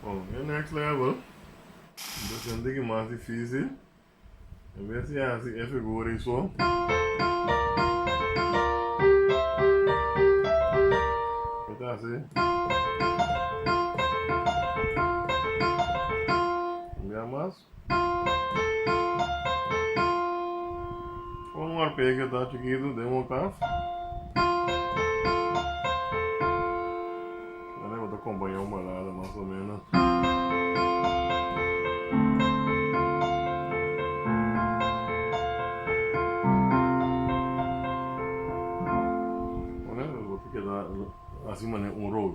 Bon, e next level ta ser un tiki mas dificil. En bes di hasi e figura ei so. Mi ta hasi. Un bia mas. Un arpegio ta chikitu den un octaf. Dale bo ta acompaña un balada mas o menos. Bueno, bo ta keda así manera un roll.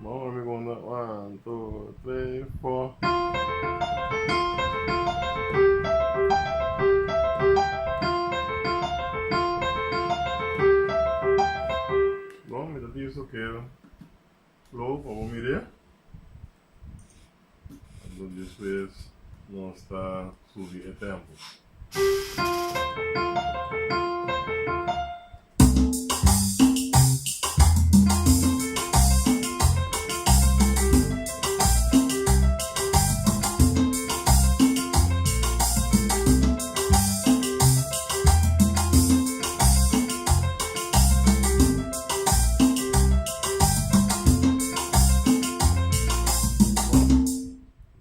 Bon, mi conta 1, 2, 3, 4. Bon, mi ta tira su kero flow pa bo mir'é. Anto despues nos ta subi e tempo.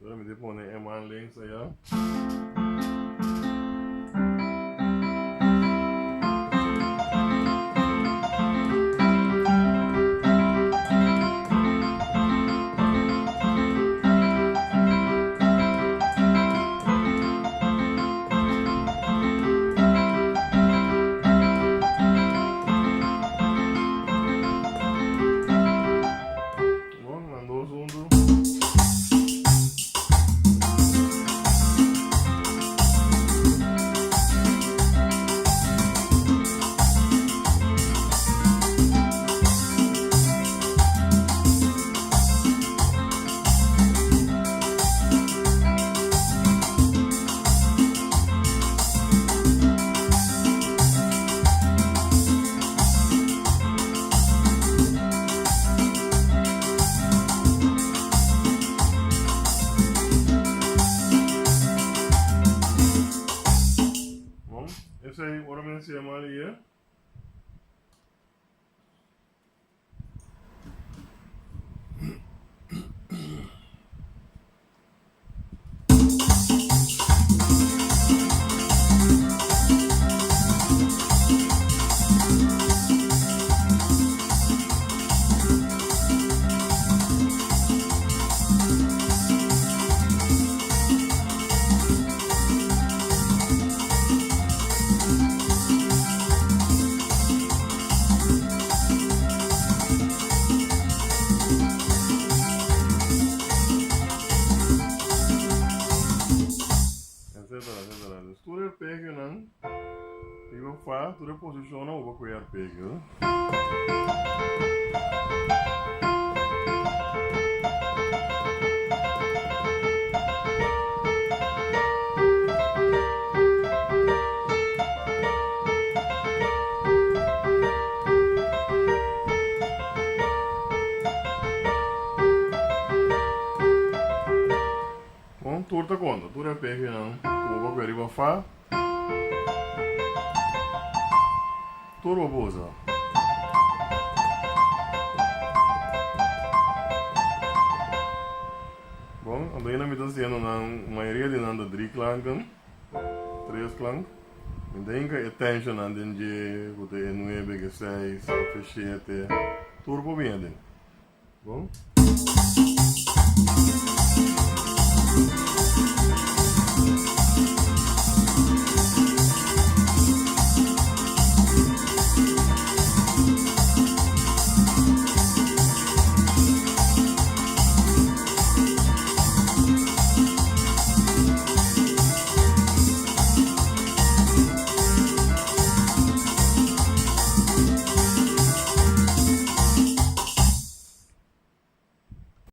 Ahora mi te pone e man links allá. Bon, nan dos huntu. Bon, esei ora mi hasié mal i e. Etcétera, etcétera. Dus tur e arpegionan riba fa, tur e posicionnan bo por koe arpegio. Bon, tur ta konta, tur arpegionan ku bo por koe riba fa. Tur bo por usa. Bon, anto hina mi ta haciendo nan, mayoria di nan ta drie klanken, tres klank. Mi ta hinka e tensionnan den dje, ku ta e nuebe, ku e seis, òf e shete, tur por bini aden. Bon.